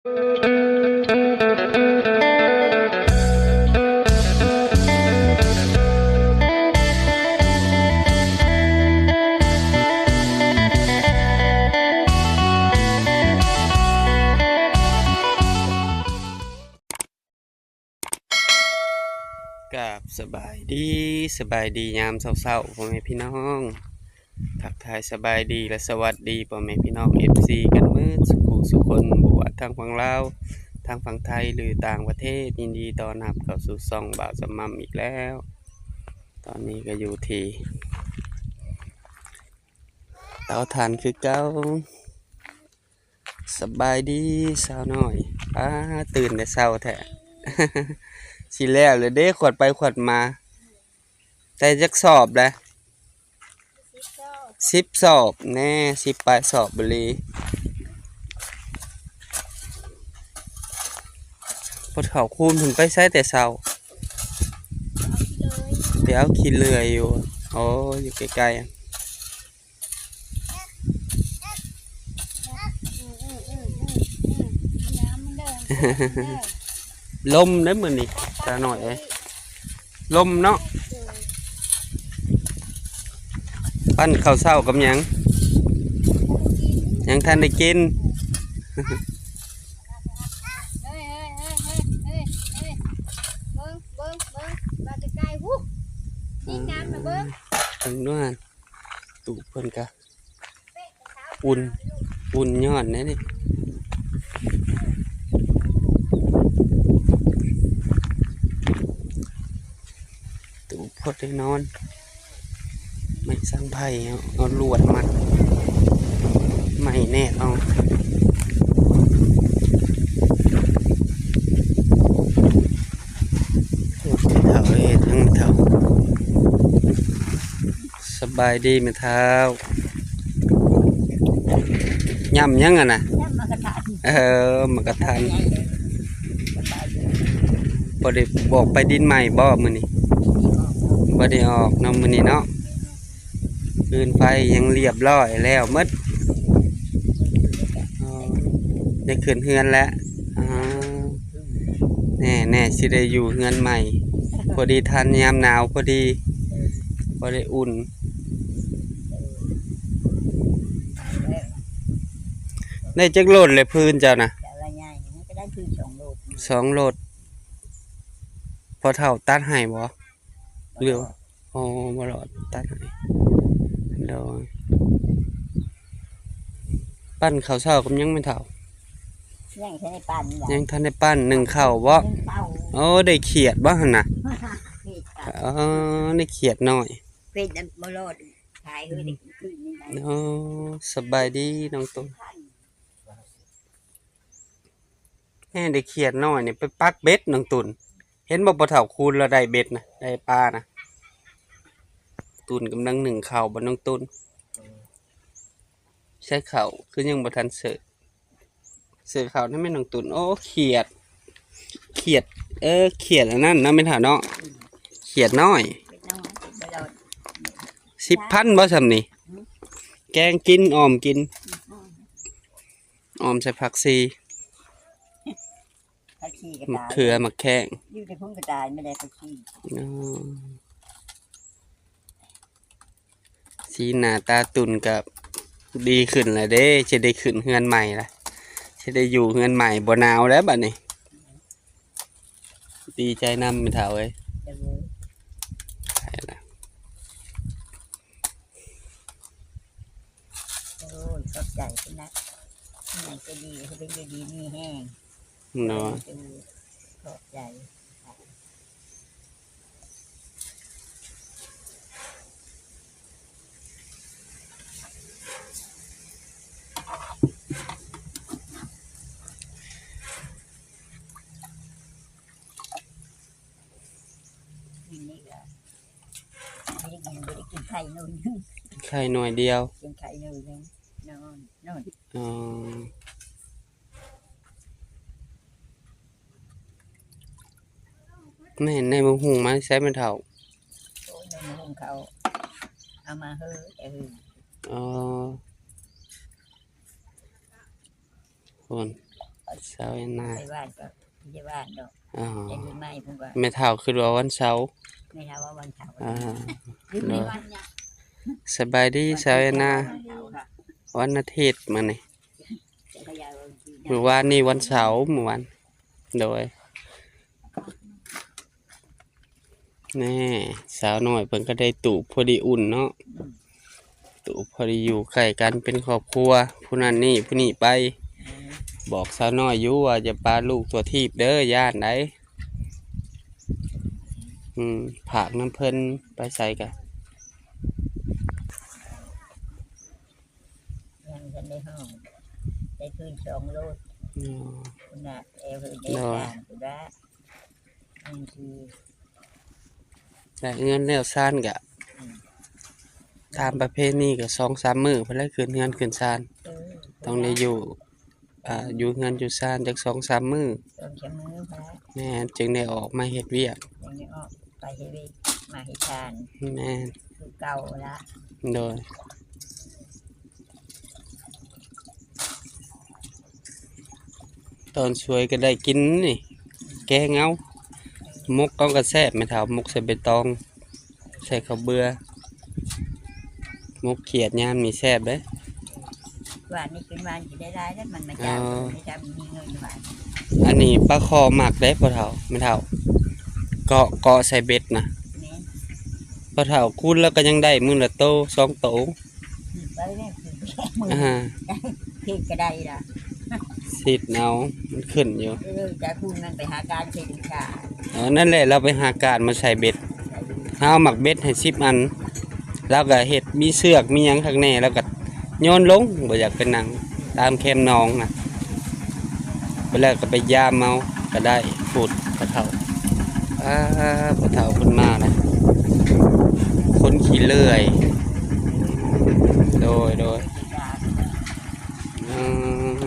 ກາບສະບາຍດີ ສະບາຍດີຍາມເຊົ້າໆ ພໍ່ແມ່ພີ່ນ້ອງ. ທັກທາຍສະບາຍດີ ແລະ ສະຫວັດດີພໍ່ແມ່ພີ່ນ້ອງ ເອັຟຊີ ກັນໝົດສູ່ຜູ້ສູ່ຄົນ ບໍ່ວ່າທາງຝັ່ງລາວ ທາງຝັ່ງໄທ ຫຼື ຕ່າງປະເທດ. ຍິນດີຕ້ອນຮັບເຂົ້າສູ່ຊ່ອງບ່າວສະໝ່ຳອີກແລ້ວ. ຕອນນີ້ກໍຢູ່ທີ່ເຕົາຖ່ານຄືເກົ່າ. ສະບາຍດີສາວນ້ອຍ. ປ້າ ຕື່ນແຕ່ເຊົ້າແທ້. ຊິແລ້ວແລ້ວເດ້ ຂວດໄປຂວດມາ. ໄດ້ຈັກສອບແລ້ວ? ສິບສອບແນ່ ສິບປາຍສອບອີ່ຫຼີ. ພໍ່ເຖົ້າຄູນເພິ່ນໄປໃສແຕ່ເຊົ້າ? ໄປເອົາຂີ້ເລື່ອຍຢູ່. ໂອ້ ຢູ່ໃກ້ໆ. ລົມເດ້ມື້ນີ້ ຕານ້ອຍເອີຍ ລົມເນາະ. ປັ້ນເຂົ້າເຊົ້າກັບຫຍັງ? ຍັງທັນໄດ້ກິນ. ເບິ່ງ ເບິ່ງ ເບິ່ງ ມາແຕ່ໄກພຸ້ນ ນີ້ນ້ຳນະເບິ່ງ ເບິ່ງດູຫັ້ນ. ຕູບເພິ່ນກະອຸ່ນ ອຸ່ນຍ້ອນແນ່ນີ້. ຕູບພໍໄດ້ນອນ. ໄມ້ສັງໄຜ່ ເອົາ ເອົາລວດມັດ ໄມ້ແນບເອົາ. ເຖົ້າເຮັດຫຍັງເຖົ້າ? ສະບາຍດີແມ່ເຖົ້າ. ຍຳຫຍັງຫັ້ນນະ? ຍຳໝາກກະທັນ. ເອີ ໝາກກະທັນ. ບໍ່ໄດ້ອອກໄປດິນໃໝ່ບໍ່ມື້ນີ້? ບໍ່ໄດ້ອອກເນາະມື້ນີ້ເນາະ. ຟືນໄຟຫຍັງລຽບຮ້ອຍແລ້ວໝົດ. ອໍ ໄດ້ຂຶ້ນເຮືອນແລ້ວ. ອໍ ແນ່ໆ ຊິໄດ້ຢູ່ເຮືອນໃໝ່ ພໍດີທັນຍາມໜາວພໍດີ ພໍໄດ້ອຸ່ນ. ໄດ້ຈັກໂລດແລ້ວຟືນເຈົ້ານະ? ສອງໂລດ. ພໍ່ເຖົ້າຕັດໃຫ້ບໍ່? ຫຼື ອໍ ບໍ່ຫຼອດ ຕັດໃຫ້. ໂດຍ. ປັ້ນເຂົ້າເຊົ້າກັບຫຍັງແມ່ເຖົ້າ? ຍັງທັນໄດ້ປັ້ນ. ຍັງທັນໄດ້ປັ້ນ ໜຶ້ງເຂົ້າບໍ່? ໜຶ້ງເຂົ້າ. ໂອ້ ໄດ້ຂຽດບໍ່ຫັ້ນນະ? ຂຽດ. ອໍ ໄດ້ຂຽດນ້ອຍ. ເຮັດບໍ່ຫຼອດ ຂາຍເຮີຍ ໄດ້ກິນຄືນນີ້. ອໍ ສະບາຍດີນ້ອງຕຸນ. ແມ່ໄດ້ຂຽດນ້ອຍນີ້ໄປປັກເບັດນ້ອງຕຸນ. ເຫັນບໍ່ ພໍ່ເຖົ້າຄູນລາວໄດ້ເບັດນະ ໄດ້ປານະ. ຕຸນກຳລັງໜຶ້ງເຂົ້າບໍ່ນ້ອງຕຸນ? ໃສ່ເຂົ້າຄືຍັງບໍ່ທັນເສີບ. ເສີບເຂົ້ານຳແມ່ນ້ອງຕຸນ. ໂອ້ ຂຽດ ຂຽດ ເອີ ຂຽດອັນນັ້ນເນາະແມ່ເຖົ້າເນາະ. ຂຽດນ້ອຍ. ສິບພັນບໍ່ຊ່ຳນີ້? ແກງກິນ ອອມກິນ ອອມໃສ່ຜັກຊີ. ຜັກຊີກໍຕາຍ ໝາກເຂືອ ໝາກແຂ້ງ ຢູ່ແຕ່ພຸ້ນກໍຕາຍ ແມ່ນໄດ້ຜັກຊີ. ອໍ ສີໜ້າຕາຕຸນກໍດີຂຶ້ນແລ້ວເດ້ ຊິໄດ້ຂຶ້ນເຮືອນໃໝ່ລະ ຊິໄດ້ຢູ່ເຮືອນໃໝ່ ບໍ່ໜາວແລ້ວບັດນີ້. ດີໃຈນຳແມ່ເຖົ້າເອີຍ. ໂດຍ. ໄປລະ. ໂອ້ຍ ຂອບໃຈເພິ່ນນະ ໃຫ້ໃຈດີ ໃຫ້ເພິ່ນຢູ່ດີມີແຮງເນາະ. ໂດຍ ຂອບໃຈ. ກິນນີ້ກໍບໍ່ໄດ້ກິນ ບໍ່ໄດ້ກິນໄຂ່ໜ້ອຍໜຶ່ງ ໄຂ່ໜ້ອຍດຽວ ກິນໄຂ່ໜ້ອຍໜຶ່ງ ນອນ ນອນ. ອໍ ແມ່ນ ໃນໝາກຫຸ່ງມາແຕ່ໃສແມ່ເຖົ້າ? ໂອ້ຍ ໃນໝາກຫຸ່ງເຂົາເອົາມາເຮີແຕ່ເຮີ. ອໍ ໂອ້ຍ ສາວແອນນາ ໄປບ້ານກໍບໍ່ໄດ້ບ້ານດອກ ອໍ ແຕ່ຢູ່ໃໝ່ພຸ້ນກໍ ແມ່ເຖົ້າຄິດວ່າວັນເສົາ ແມ່ເຖົ້າວ່າວັນເສົາ ອ່າ ຢູ່ໃນວັນຫຍັງ ສະບາຍດີສາວແອນນາ ວັນອາທິດມື້ນີ້ ມື້ວານນີ້ວັນເສົາ ມື້ວານ ໂດຍ ແນ່ ສາວນ້ອຍເພິ່ນກໍໄດ້ຕູບພໍດີອຸ່ນເນາະ ອືມ ຕູບພໍດີຢູ່ໃກ້ກັນເປັນຄອບຄົວ ຜູ້ນັ້ນນີ້ຜູ້ນີ້ໄປ ອືມ ບອກສາວນ້ອຍຢູ່ວ່າຢ່າປະລູກທົ່ວທີບເດີ ຢ້ານໃດ໋ ອືມ ຝາກນຳເພິ່ນ ໄປໃສກະ ຍັງທັນໄດ້ຮອດ ໄດ້ຄືນສອງໂລດ ອໍ ພຸ້ນນະ ແອວເຮີນໄດ້ ໂດຍ ສາມພຸ້ນນະ ອັນທີ່ ແລ້ວເຮືອນແລ້ວຊານກະ ອືມ ຕາມປະເພນີກະສອງສາມມື້ພຸ້ນແຫຼະ ຂຶ້ນເຮືອນຂຶ້ນຊານ ເອີ ຕ້ອງໄດ້ຢູ່ ອ່າ ຢູ່ເຮືອນຢູ່ຊານຈັກສອງສາມມື້ ສອງສາມມື້ພຸ້ນແຫຼະ ແມ່ນ ຈຶ່ງໄດ້ອອກມາເຮັດວຽກ ຈຶ່ງໄດ້ອອກໄປເຮັດວຽກ ມາເຮັດທານ ແມ່ນ ຄືເກົ່າລະ ໂດຍ ຕອນສວຍກໍໄດ້ກິນນີ້ ແກງເອົາ ໝົກເອົາກໍແຊບ ແມ່ເຖົ້າ ໝົກໃສ່ໃບຕອງ ໃສ່ເຂົ້າເບືອ ໝົກຂຽດຍາມນີ້ແຊບເດ້ ຫວານນີ້ເປັນຫວານຊິໄດ້ຫຼາຍເດ້ ມັນມາຈາກ ອໍ ໄດ້ຈາກມີເງິນຫວານ ອັນນີ້ປາຄໍມັກເດ້ພໍ່ເຖົ້າ ແມ່ເຖົ້າ ເກາະ ເກາະໃສ່ເບັດນະ ແມ່ນ ພໍ່ເຖົ້າຄູນແລ້ວກໍຍັງໄດ້ມື້ລະໂຕສອງໂຕ ຖືກໄປແມ່ນຖືກ ອ່າ ຖືກກໍໄດ້ລະ ສິດເອົາ ມັນຂຶ້ນຢູ່ ເອີ ແຕ່ຄຸນມັນໄປຫາການເຮັດວິຊາ ເອີ ນັ້ນແຫຼະ ລາວໄປຫາການມາໃສ່ເບັດ ເຮົາມັກເບັດໃຫ້ສິບອັນ ລາວກໍເຮັດມີເຊືອກມີຫຍັງຄັກແນ່ ລາວກໍໂຍນລົງ ບໍ່ຢາກໄປນັ່ງຕາມແຄມໜອງນະ ໄປແລ້ວກໍໄປຢາມເອົາກໍໄດ້ ພຸ້ນພໍ່ເຖົ້າ ອາ ພໍ່ເຖົ້າເພິ່ນມາແລ້ວ ຄົນຂີ້ເລື່ອຍ ໂດຍ ໂດຍ ອືມ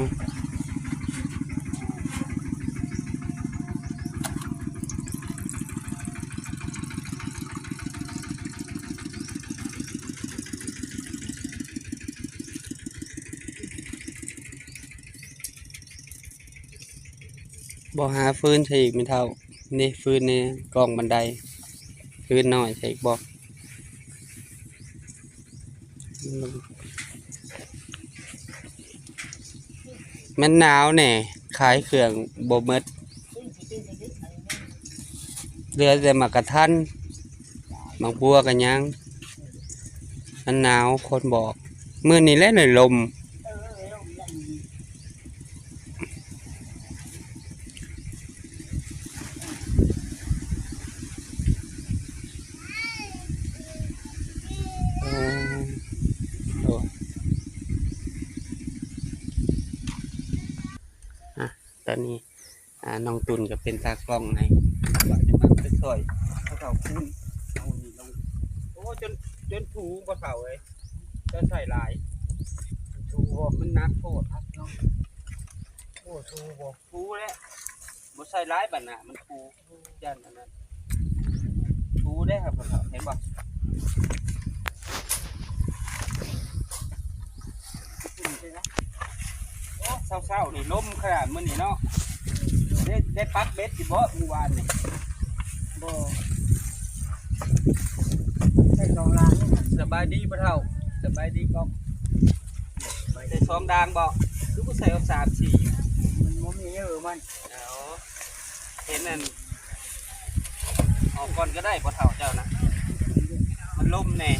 ບໍ່ຫາຟືນໃສ່ອີກແມ່ເຖົ້າ ນີ້ຟືນໃນກ້ອງບັນໄດ ຟືນນ້ອຍໃສ່ອີກບໍ່? ມັນໜາວແດ່ ຂາຍເຄື່ອງບໍ່ໝົດ ເຫຼືອແຕ່ໝາກກະທັນ ໝາກບົວກໍຍັງ ມັນໜາວ ຄົນບອກ ມື້ນີ້ແຫຼະໄດ້ລົມ. ເອີ ໂອ້ ອາ ຕອນນີ້ ອາ ນ້ອງຕຸ່ນກໍເປັນຕາກ້ອງໃຫ້ ວ່າຈະມາໄປຊ່ອຍເຂົາເຈົ້າຄູນ ເອົານີ້ລົງ ໂອ້ ຈົນ ຈົນຜູບໍ່ເຖົ້າເອີຍ ເຈົ້າໃສ່ຫຼາຍ ຖູບໍ່ ມັນໜັກໂພດເນາະ ໂອ້ ຖູບໍ່ ຖູແຫຼະ ບໍ່ໃສ່ຫຼາຍບັດນະ ມັນຖູ ຢ້ານອັນນັ້ນ ຖູເດ້ຄັບ ເຫັນບໍ່? ໂອ້ ເຊົ້າໆ ນີ້ລົມຂະໜາດມື້ນີ້ເນາະ ໄດ້ ໄດ້ປັກເບັດຢູ່ບໍ່ມື້ວານນີ້? ບໍ່ ໃສ່ສອງດາງນີ້ນະ ສະບາຍດີພໍ່ເຖົ້າ ສະບາຍດີກ້ອງ ໃສ່ສອງດາງບໍ່? ຄືບໍ່ໃສ່ເອົາສາມສີ່ ມັນບໍ່ມີເອີມັນ ເອົາ ເຫັນອັນ ອອກກ່ອນກໍໄດ້ພໍ່ເຖົ້າເຈົ້ານະ ມັນລົມແດ່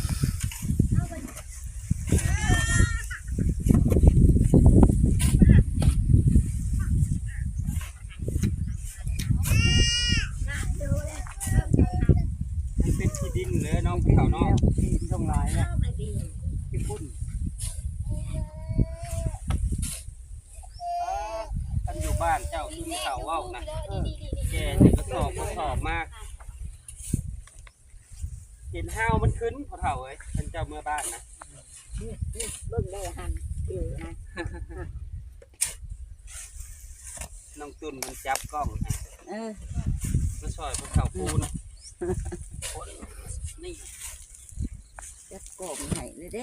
ມັນເປັນຂີ້ດິນເດີນ້ອງຜູ້ເຖົ້າເນາະ ຂີ້ດິນທົ່ງຫຼາຍແລ້ວ ຂີ້ຝຸ່ນ. ຄັນຢູ່ບ້ານເຈົ້າຄືແມ່ເຖົ້າເວົ້ານະ ແກ່ໃສ່ກະສອບ ກະສອບມາ ເຫັນຮາວມັນຂຶ້ນພໍ່ເຖົ້າເອີຍ ຄັນເຈົ້າເມືອບ້ານນະ ເບິ່ງເດີຫັ້ນ ເອີນະ ນ້ອງຕຸ່ນມັນຈັບກ້ອງໃຫ້ ເອີ ມາຊ່ອຍພວກເຂົາປູນ ຄົນນີ້ ຈັບກ້ອງໃຫ້ເລີຍເດ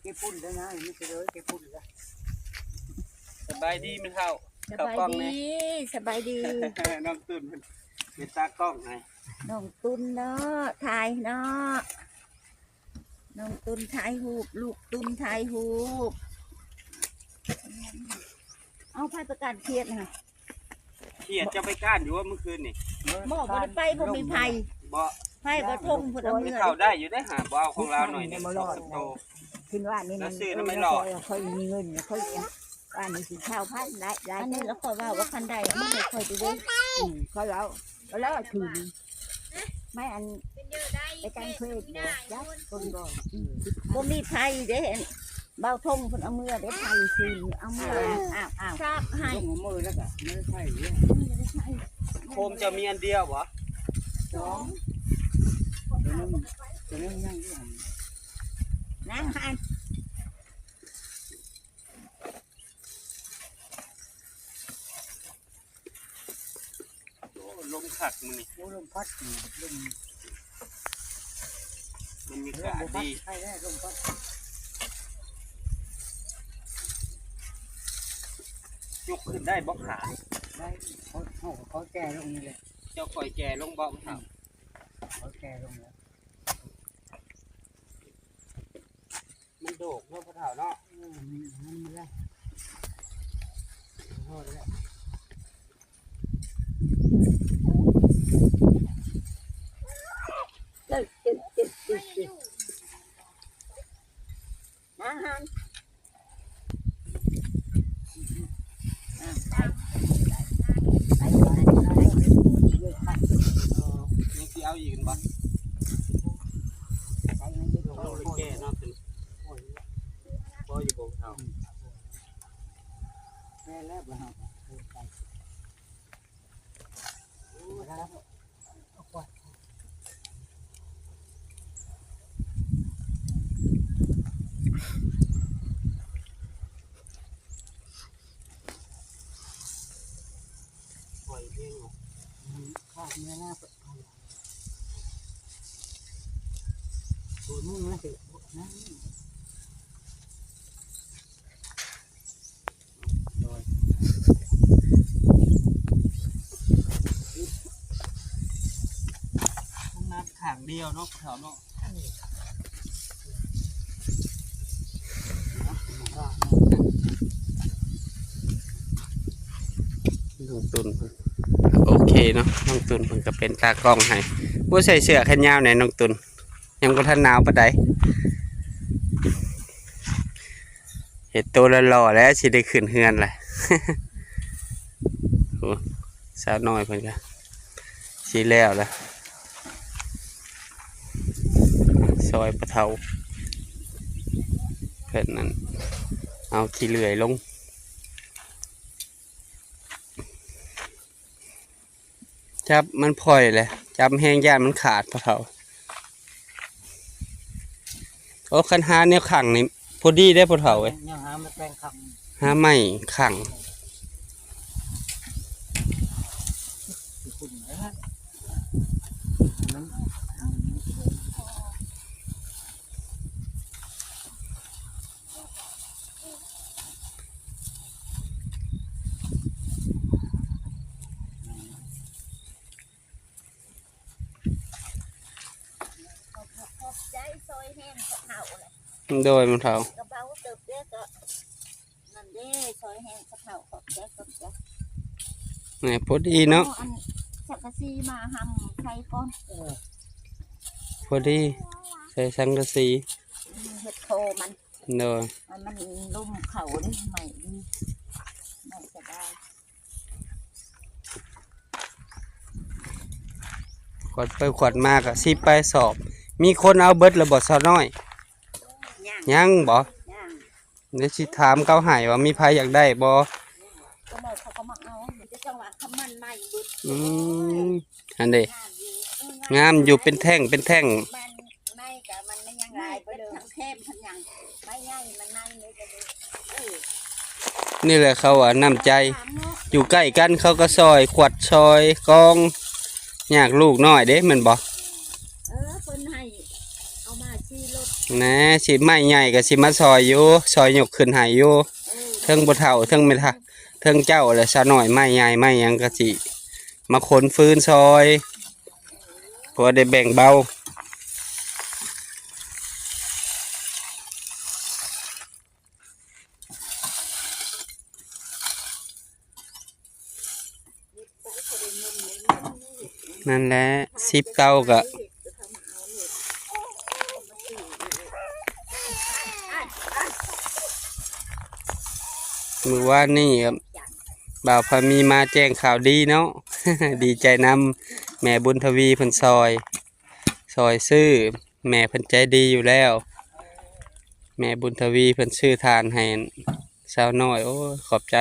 ້. ເກັບຝຸ່ນແລ້ວນະ ມີແຕ່ເລີຍເກັບຝຸ່ນແລ້ວ. ສະບາຍດີແມ່ເຖົ້າ ສະບາຍດີ ເຂົ້າກ້ອງແດ່ ສະບາຍດີ. ນ້ອງຕຸ່ນເປັນຕາກ້ອງໃຫ້ ນ້ອງຕຸ່ນເນາະ ຖ່າຍເນາະ ນ້ອງຕຸ່ນຖ່າຍຮູບ ລູກຕຸ່ນຖ່າຍຮູບ. ເອົາ ໃຜປະກາດເຂດຫັ້ນ? ເຂດເຈົ້າໄປກ້ານຢູ່ບໍ່ມື້ຄືນນີ້? ບໍ່ ບໍ່ໄດ້ໄປ ບໍ່ມີໃຜ. ບໍ່ ໃຜບໍ່ທົງເພິ່ນເອົາເມືອ ເຂົ້າໄດ້ຢູ່ເດ້ຫາ ບໍ່ເອົາຂອງລາວໜ້ອຍໜຶ່ງ ສອງສາມໂຕ. ຄືນວານນີ້ ລາວຊື້ນຳໄມ້ຫຼອດ ຂ້ອຍມີເງິນ ຂ້ອຍ ອັນນີ້ຊິຊາວພັນ ໄດ້ ໄດ້ ອັນນີ້ລະຂ້ອຍວ່າ ວ່າຄັນໄດ້ເອົາມາໃຫ້ຂ້ອຍເດີ. ອືມ ຂ້ອຍເວົ້າ ແລ້ວຖື ໄມ້ອັນ ໄປການເພດບໍ່ ຈັກຄົນບໍ່. ອືມ ບໍ່ມີໃຜເດ້ ບ່າວທົງເພິ່ນເອົາເມືອເດ້ ໄຜຊື້ເອົາເມືອ. ອ້າວ ອ້າວ ຊາບໃຫ້ ລົງເມືອແລ້ວກະບໍ່ໄດ້ໃຊ້ເດ້. ໂຄມເຈົ້າມີອັນດຽວບໍ່? ສອງ ໂຕນັ້ນ ໂຕນັ້ນຍັງຢູ່ຫັ້ນ ນັ່ງຫັ້ນ. ໂອ້ ລົມຄັກມື້ນີ້ ໂອ້ ລົມພັດ ລົມ ບັນຍາກາດດີ ລົມພັດ ໃຜແດ່ລົມພັດ. ຍົກຂຶ້ນໄດ້ບໍ່ຂາ? ໄດ້ ເຂົາ ເຂົາ ເຂົາແກ່ລົງນີ້ແຫຼະ. ເຈົ້າຄ່ອຍແກ່ລົງບໍ່? ອືມ ເຂົາແກ່ລົງແລ້ວ. ມັນໂດກເນາະພໍ່ເຖົ້າເນາະ. ເອີ ມັນ ມັນແຫຼະ ໂທດແຫຼະ. ເຈັບ ເຈັບ ເຈັບ ເຈັບ ມາຫັ້ນ. ຍັງຊິເອົາອີກແມ່ນບໍ່? ເອົາແກ່ເນາະ ພໍຢູ່ບໍ່ເຖົ້າ? ແມ່ນແລ້ວ ໂດຍ ຫ້ອງນ້ຳຂ້າງດຽວເນາະ ເຖົ້າເນາະ. ນ້ອງຕຸ່ນ ໂອເຄເນາະ ນ້ອງຕຸ່ນເພິ່ນກໍເປັນຕາກ້ອງໃຫ້. ບໍ່ໃສ່ເສື້ອແຂນຍາວແດ່ນ້ອງຕຸ່ນ. ຍັງບໍ່ທັນໜາວປານໃດ ເຮັດໂຕຫຼໍ່ໆແລ້ວ ຊິໄດ້ຂຶ້ນເຮືອນແຫຼະ. ໂອ້ ສາວນ້ອຍເພິ່ນກະຊິແລ້ວລະ ຊ່ອຍປະເຖົ້າເພິ່ນນັ້ນ ເອົາຂີ້ເລື່ອຍລົງ. ຈັບມັນຜ່ອຍແຫຼະ ຈັບແຮງຢ້ານມັນຂາດພໍ່ເຖົ້າ. ໂອ້ ຄັນຫາແນວຂັງນີ້ພໍດີເດ້ພໍ່ເຖົ້າເອີຍ ຍັງຫາໄມ້ແປງຂັງ ຫາໄມ້ຂັງ. ຂອບໃຈຊ່ອຍແຮງພວກເຮົາແຫຼະ. ໂດຍ ແມ່ເຖົ້າ ກະເບົາເຕີບເດ້ ກະນັ້ນເດ້ ຊ່ອຍແຮງພວກເຮົາ ຂອບໃຈ ຂອບໃຈ. ແໝ່ ພໍດີເນາະ ເອົາອັນສັງກະສີມາຫ້ຳໃສ່ກ່ອນ. ເອີ ພໍດີ ໃສ່ສັງກະສີ ເຮັດຄໍມັນ. ໂດຍ ມັນ ມັນລົມເຂົ້າເດ້ ໄໝ້ດີ ໄໝ້ສະບາຍ. ຂວດໄປຂວດມາກະສິບປາຍສອບ. ມີຄົນເອົາເບິດແລ້ວບໍ່ສາວນ້ອຍ? ຍັງ ຍັງບໍ່? ຍັງ ດຽວຊິຖາມເຂົາໃຫ້ວ່າມີໃຜຢາກໄດ້ບໍ່? ເຂົາມາເອົາ ມີແຕ່ຈັງຫວະຄຳມັນໃໝ່ເບິດ. ອືມ ຫັ້ນເດ້ ງາມຢູ່ ເອີ ງາມຢູ່ ເປັນແທ່ງ ເປັນແທ່ງ ມັນ ໄມ້ກະມັນ ມັນຍັງຫຼາຍ ໄມ້ເບິດ ທັງແຄມທັງຫຍັງ ໄມ້ໃຫຍ່ມັນໃນນີ້ກະມີ. ເອີ ນີ້ແຫຼະເຂົາວ່ານ້ຳໃຈ ຢູ່ໃກ້ກັນເຂົາກະຊ່ອຍຂວັດຊ່ອຍກອງ ຍາກລູກນ້ອຍເດ້ ແມ່ນບໍ່? ເອີ ເພິ່ນໃຫ້ເອົາມາຂີ່ລົດ ແໜ່ ຊິໄມ້ໃຫຍ່ກໍຊິມາຊ່ອຍຢູ່ ຊ່ອຍຍົກຂຶ້ນໃຫ້ຢູ່ ເທິງພໍ່ເຖົ້າ ເທິງແມ່ເຖົ້າ ເທິງເຈົ້າ ແລະ ສາວນ້ອຍ ໄມ້ໃຫຍ່ໄມ້ຫຍັງກໍຊິມາຂົນຟືນຊ່ອຍ ພໍໄດ້ແບ່ງເບົາ. ນັ້ນແຫຼະ ສິບເກົ້າກະ ມື້ວານນີ້ ບ່າວພາມີມາແຈ້ງຂ່າວດີເນາະ ດີໃຈນຳ ແມ່ບຸນທະວີເພິ່ນຊ່ອຍ ຊ່ອຍຊື້ ແມ່ເພິ່ນໃຈດີຢູ່ແລ້ວ ແມ່ບຸນທະວີເພິ່ນຊື້ຖ່ານໃຫ້ສາວນ້ອຍ. ໂອ້ຍ ຂອບໃຈ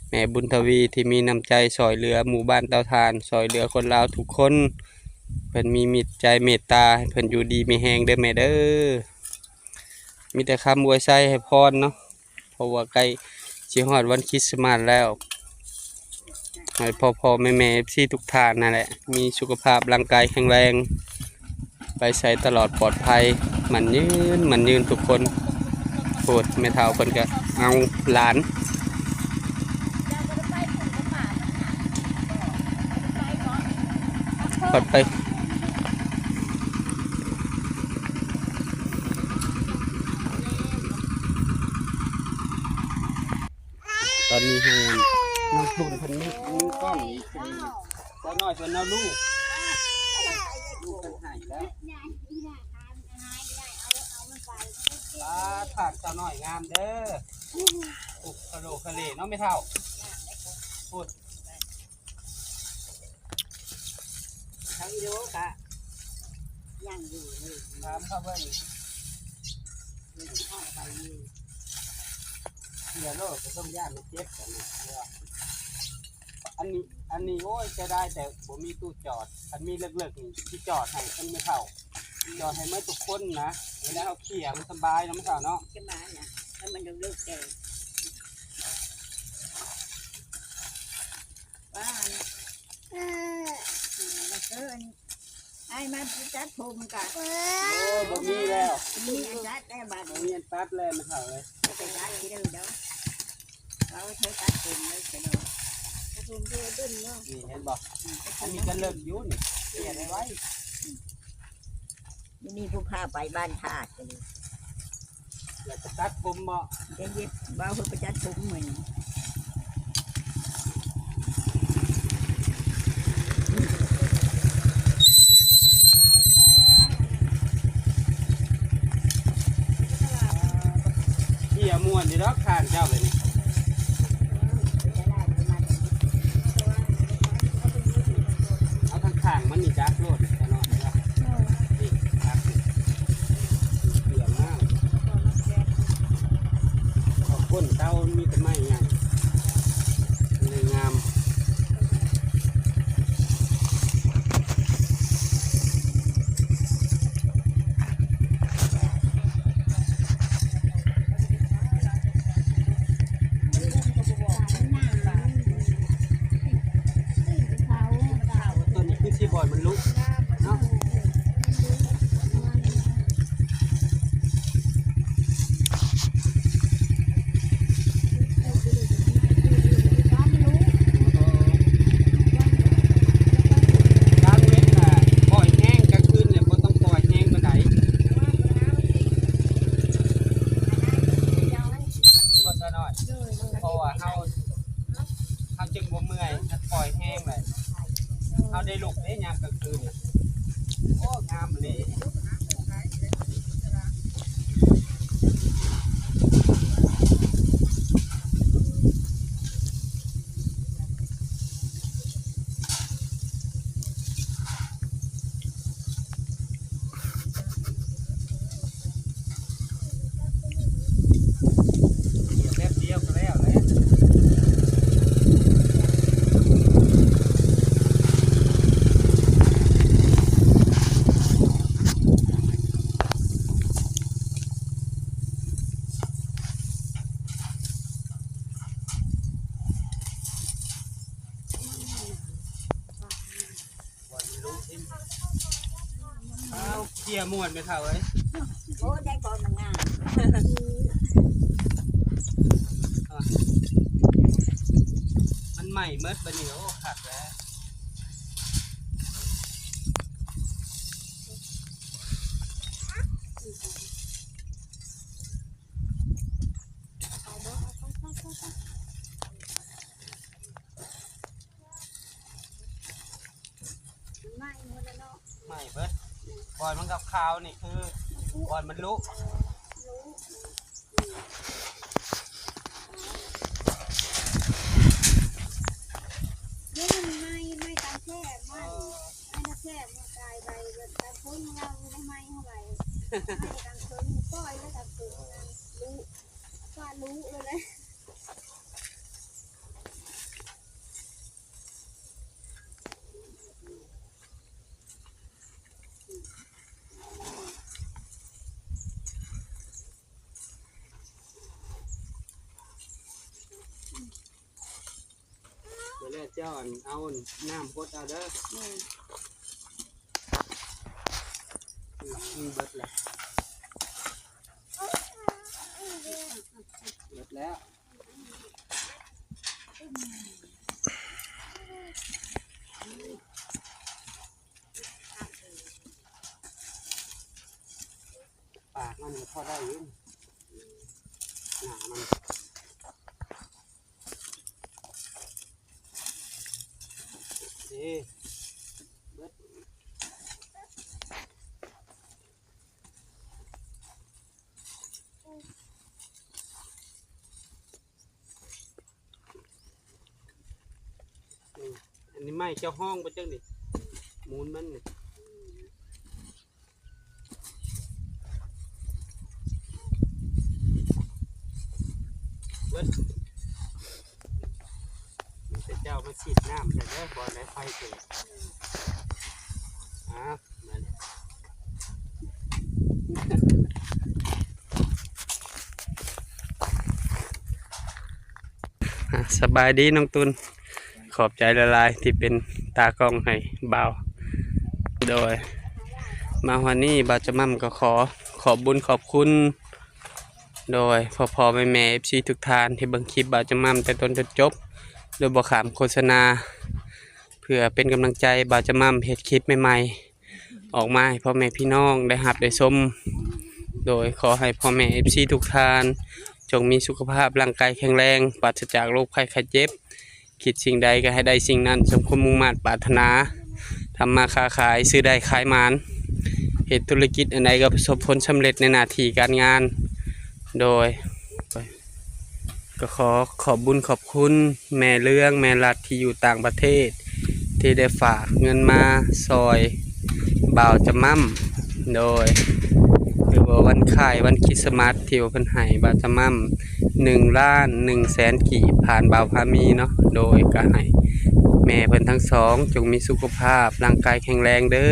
ແມ່ບຸນທະວີທີ່ມີນ້ຳໃຈຊ່ອຍເຫຼືອໝູ່ບ້ານເຕົາຖ່ານ ຊ່ອຍເຫຼືອຄົນລາວທຸກຄົນ ເພິ່ນມີມິດໃຈເມດຕາ ໃຫ້ເພິ່ນຢູ່ດີມີແຮງເດີແມ່ເດີ ມີແຕ່ຄຳອວຍໄຊໃຫ້ພອນເນາະ. ເພາະວ່າໃກ້ຊິຮອດວັນຄຣິດສະມາດແລ້ວ ໃຫ້ພໍ່ໆແມ່ໆ ເອັຟຊີ ທຸກທ່ານນັ້ນແຫຼະ ມີສຸຂະພາບຮ່າງກາຍແຂງແຮງ ໄປໃສຕະຫຼອດປອດໄພ ໝັ້ນຍືນ ໝັ້ນຍືນທຸກຄົນ. ໂພດແມ່ເຖົ້າເພິ່ນກະເອົາຫຼານ ເພິ່ນໄປ ຕອນນີ້ໃຫ້ນ້ອງຕຸ່ນເພິ່ນມີ ມີກ້ອງອີກ ສາວນ້ອຍເພິ່ນເອົາລູກ ລູກເພິ່ນໃຫ້ແລ້ວ. ປາດ ຖ່ານສາວນ້ອຍງາມເດີ ໂອ້ ຄະໂຫຼຄະເຫຼເນາະແມ່ເຖົ້າ ພຸ້ນ. ທາງວິດີໂອກະຍັງຢູ່ເລີຍ ຖາມເຂົາເບິ່ງ ເດີນທາງໄປຢູ່ ເສຍໂລດ ບໍ່ຕ້ອງຢ້ານມັນເຈັບກັນນະ. ອັນນີ້ ອັນນີ້ ໂອ້ຍ ເສຍດາຍແຕ່ບໍ່ມີຕູ້ຈອດ ຄັນມີເລິກໆນີ້ຊິຈອດໃຫ້ເພິ່ນແມ່ເຖົ້າ ຈອດໃຫ້ໝົດທຸກຄົນນະ ເວລາເຮົາເຂົ້ຍມັນສະບາຍເນາະແມ່ເຖົ້າເນາະ ສະບາຍນະ ຖ້າມັນເລິກໆແຕ່ ວ່າ ເອີ ເອີ ອັນ ອ້າຍມາຕັດຜົມກະ ໂອ້ ບໍ່ມີແລ້ວ ມີອັນຕັດແລ້ວບາດນີ້ ບໍ່ມີອັນຕັດແລ້ວແມ່ເຖົ້າເອີຍ ໄປຕັດທີ່ເດີດອກ ເອົາເທີຕັດຜົມເລີຍ ຕັດຜົມເດີດເນາະ ນີ້ເຫັນບໍ່ ອັນນີ້ກໍເລິກຢູ່ນີ້ ເປ່ຽນໄວ້ ມື້ນີ້ຜູ້ພາໄປບ້ານທາດກັນ ແລ້ວຈະຕັດຜົມບໍ່? ຈະເຮັດ ບໍ່ ເພິ່ນໄປຕັດຜົມມື້ນີ້ ເຂ້ຍມ່ວນຢູ່ດອກ ທ່ານເຈົ້າໄປນີ້. ເອົາທາງຂ້າງມັນນີ້ຈັບໂລດ ຈະນອນເດີ ນີ້ຈັບນີ້ ເຫຼືອງງາມ ເອົາກົ້ນເຕົາມີແຕ່ໄມ້ໃຫຍ່ ມັນເລີຍງາມ. ຕົວນີ້ຄືຊິບໍ່ໃຫ້ມັນລຸເນາະ ກາງເວັນນະປ່ອຍແຮງ ກາງຄືນນີ້ບໍ່ຕ້ອງປ່ອຍແຮງປານໃດ ແມ່ນບໍ່ສາວນ້ອຍ? ເພາະວ່າເຮົາ ເຮົາຈຶ່ງບໍ່ເມື່ອຍ ຄັນປ່ອຍແຮງແຫຼະ ເຮົາໄດ້ລຸກເດ້ຍາມກາງຄືນນະ. ໂອ້ ງາມອີ່ຫຼີ. ແປັບດຽວກໍແລ້ວແຫຼະ. ອ້າວ ເຂ້ຍມ່ວນແມ່ເຖົ້າເອີຍ. ໂອ້ ແດ ໝ້ເບິດບາດນີ້. ໂອ້ ຄັກແລ້ວ. ໄໝ້ໝົດແລ້ວເນາະ. ໄໝ້ເບິດ. ບ່ອນມັນຂາວໆນີ້ຄື ມັນຜຸ ບ່ອນມັນລຸ. ເດ້ ມັນໄໝ້ ໄໝ້ຕາມແຄບ ໄໝ້ ເອີ ໄໝ້ຕາມແຄບ ມັນກາຍໄປເບິດຕາມຄົນຂອງເຮົາ ໄໝ້ເຮົາໄປ ໄໝ້ຕາມຄົນ ປ່ອຍແລ້ວຕາມຄົນນັ້ນ ລຸ ຟ້າລຸເລີຍ. ເອົາແລ້ວເຈົ້າ ອັນ ເອົານ້ຳຫົດເອົາເດີ. ແມ່ນ. ອືມ ເບິດແລ້ວ ເບິດແລ້ວ. ປາກມັນກໍພໍໄດ້ຢູ່ ໜ້າມັນ ເດ້ ເບິດ. ອືມ ອັນນີ້ໄມ້ເຈົ້າຮ້ອງບໍ່ຈັກນີ້ ມູນມັນນີ້ ເບິດ. ມີແຕ່ເຈົ້າມາສີດນ້ຳໃສ່ເດີ ບໍ່ໄດ້ໄຟເກີດ. ອ້າວ ມາແລ້ວ. ອ່າ ສະບາຍດີນ້ອງຕຸນ ຂອບໃຈຫຼາຍໆ ທີ່ເປັນຕາກ້ອງໃຫ້ບ່າວ. ໂດຍ ມາຮອດນີ້ບ່າວຈະໝ່ຳກໍຂໍຂອບບຸນຂອບຄຸນ ໂດຍພໍ່ໆແມ່ໆ ເອັຟຊີ ທຸກທ່ານທີ່ເບິ່ງຄລິບບ່າວຈະໝ່ຳແຕ່ຕົ້ນຈົນຈົບ ໂດຍບໍ່ຂ້າມໂຄສະນາ ເພື່ອເປັນກຳລັງໃຈບ່າວຈະໝ່ຳເຮັດຄລິບໃໝ່ໆ ອອກມາໃຫ້ພໍ່ແມ່ພີ່ນ້ອງໄດ້ຮັບໄດ້ຊົມ. ໂດຍຂໍໃຫ້ພໍ່ແມ່ເອັຟຊີທຸກທ່ານ ຈົ່ງມີສຸຂະພາບຮ່າງກາຍແຂງແຮງ ປາສະຈາກໂລກໄພໄຂ້ເຈັບ. ຄິດສິ່ງໃດກໍໃຫ້ໄດ້ສິ່ງນັ້ນ ສົມຄວາມມຸ່ງມາດປາດຖະໜາ. ທຳມາຄ້າຂາຍ ຊື້ໄດ້ຂາຍໝານ ເຮັດທຸລະກິດອັນໃດກໍປະສົບຜົນສຳເລັດໃນໜ້າທີ່ການງານ. ໂດຍ ກໍຂໍຂອບບຸນຂອບຄຸນແມ່ເລື່ອງແມ່ລັດທີ່ຢູ່ຕ່າງປະເທດ ທີ່ໄດ້ຝາກເງິນມາຊ່ອຍບ່າວຈະໝ່ຳ ໂດຍ ຫຼືວ່າວັນຄ້າຍວັນຄຣິດສະມາດ ທີ່ວ່າເພິ່ນໃຫ້ບ່າວຈະໝ່ຳ ໜຶ່ງລ້ານໜຶ່ງແສນກີບ ຜ່ານບ່າວພາມີເນາະ. ໂດຍ ກໍໃຫ້ແມ່ເພິ່ນທັງສອງຈົ່ງມີສຸຂະພາບຮ່າງກາຍແຂງແຮງເດີ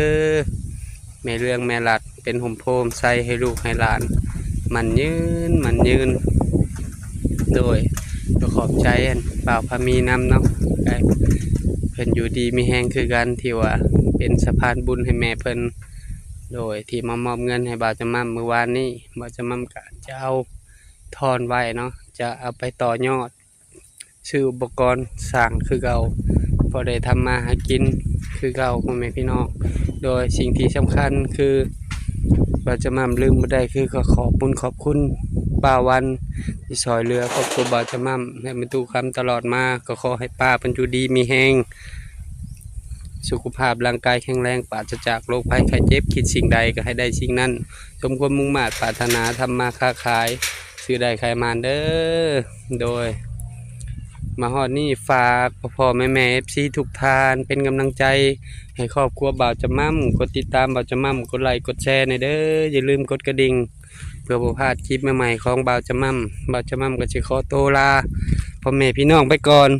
ແມ່ເລື່ອງແມ່ລັດ ເປັນຮົ່ມໂພຮົ່ມໄຊໃຫ້ລູກໃຫ້ຫຼານ ໝັ້ນຍືນໝັ້ນຍືນ. ໂດຍ ກໍຂອບໃຈອັນບ່າວພາມີນຳເນາະ ໃຫ້ເພິ່ນຢູ່ດີມີແຮງຄືກັນ ທີ່ວ່າເປັນສະພານບຸນໃຫ້ແມ່ເພິ່ນ. ໂດຍ ທີ່ມາມອບເງິນໃຫ້ບ່າວຈະໝ່ຳມື້ວານນີ້ ບ່າວຈະໝ່ຳກະຈະເອົາທອນໄວ້ເນາະ ຈະເອົາໄປຕໍ່ຍອດ ຊື້ອຸປະກອນສ້າງຄືເກົ່າ ພໍໄດ້ທຳມາຫາກິນຄືເກົ່າ ພໍ່ແມ່ພີ່ນ້ອງ. ໂດຍສິ່ງທີ່ສຳຄັນຄື ບ່າວຈະໝ່ຳລືມບໍ່ໄດ້ ຄືຂໍຂອບບຸນຂອບຄຸນປ້າວັນ ທີ່ຊ່ອຍເຫຼືອຄອບຄົວບ່າວຈະໝ່ຳ ແລະ ແມ່ຕູ້ຄຳຕະຫຼອດມາ. ກໍຂໍໃຫ້ປ້າເພິ່ນຢູ່ດີມີແຮງ ສຸຂະພາບຮ່າງກາຍແຂງແຮງ ປາສະຈາກໂລກໄພໄຂ້ເຈັບ ຄິດສິ່ງໃດກໍໃຫ້ໄດ້ສິ່ງນັ້ນ ສົມຄວາມມຸ່ງມາດປາດຖະໜາ ທຳມາຄ້າຂາຍ ຊື້ໄດ້ຂາຍໝານເດີ. ໂດຍ ມາຮອດນີ້ຝາກພໍ່ໆແມ່ໆ ເອັຟຊີ ທຸກທ່ານ ເປັນກຳລັງໃຈໃຫ້ຄອບຄົວບ່າວຈະໝ່ຳ ກົດຕິດຕາມບ່າວຈະໝ່ຳ ກົດໄລກົດແຊແດ່ເດີ. ຢ່າລືມກົດກະດິ່ງ ເພື່ອບໍ່ພາດຄລິບໃໝ່ໆຂອງບ່າວຈະໝ່ຳ. ບ່າວຈະໝ່ຳກໍຊິຂໍໂຕລາພໍ່ແມ່ພີ່ນ້ອງໄປກ່ອນ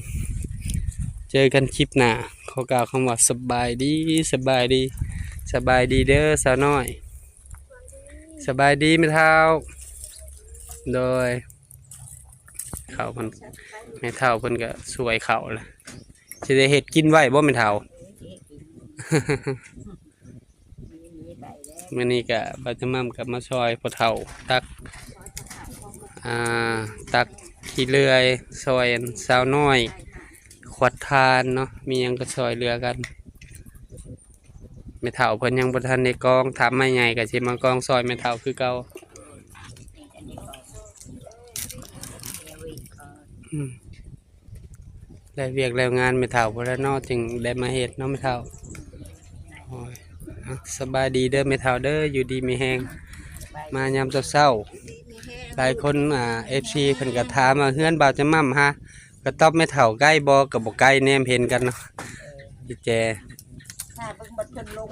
ເຈີກັນຄລິບໜ້າ. ຂໍກ່າວຄຳວ່າສະບາຍດີ ສະບາຍດີ ສະບາຍດີເດີສາວນ້ອຍ. ສະບາຍດີແມ່ເຖົ້າ. ໂດຍ ເຂົ້າເພິ່ນ ແມ່ເຖົ້າເພິ່ນກໍສວຍເຂົ້າລະ ຊິໄດ້ເຮັດກິນໄວ້ບໍ່ແມ່ເຖົ້າ? ມື້ນີ້ກະບ່າວຈະໝ່ຳກັບມາຊ່ອຍພໍ່ເຖົ້າຕັກ ອ່າ ຕັກຂີ້ເລື່ອຍ ຊ່ອຍສາວນ້ອຍ ຂ ກວາດທານເນາະ ມີຫຍັງກໍຊ່ອຍເຫຼືອກັນ. ແມ່ເຖົ້າເພິ່ນຍັງບໍ່ທັນໄດ້ກອງ ຖ້າມາໃຫຍ່ກໍຊິມາກອງຊ່ອຍແມ່ເຖົ້າຄືເກົ່າ. ອືມ ແລ້ວວຽກແລ້ວງານແມ່ເຖົ້າພຸ້ນແຫຼະເນາະ ຈຶ່ງໄດ້ມາເຮັດເນາະແມ່ເຖົ້າ. ໂອ້ຍ ເອົ້າ ສະບາຍດີເດີແມ່ເຖົ້າເດີ ຢູ່ດີມີແຮງ ມາຍາມເຊົ້າໆ. ຫຼາຍຄົນ ອ່າ ເອັຟຊີ ເພິ່ນກໍຖາມວ່າເຮືອນບ່າວຈະໝ່ຳຫາ ກະຕອບແມ່ເຖົ້າໃກ້ບໍ່ ກະບໍ່ໃກ້ ແນມເຫັນກັນເນາະ ອີແຈ. ຖ້າເບິ່ງບັດຈົນລົງ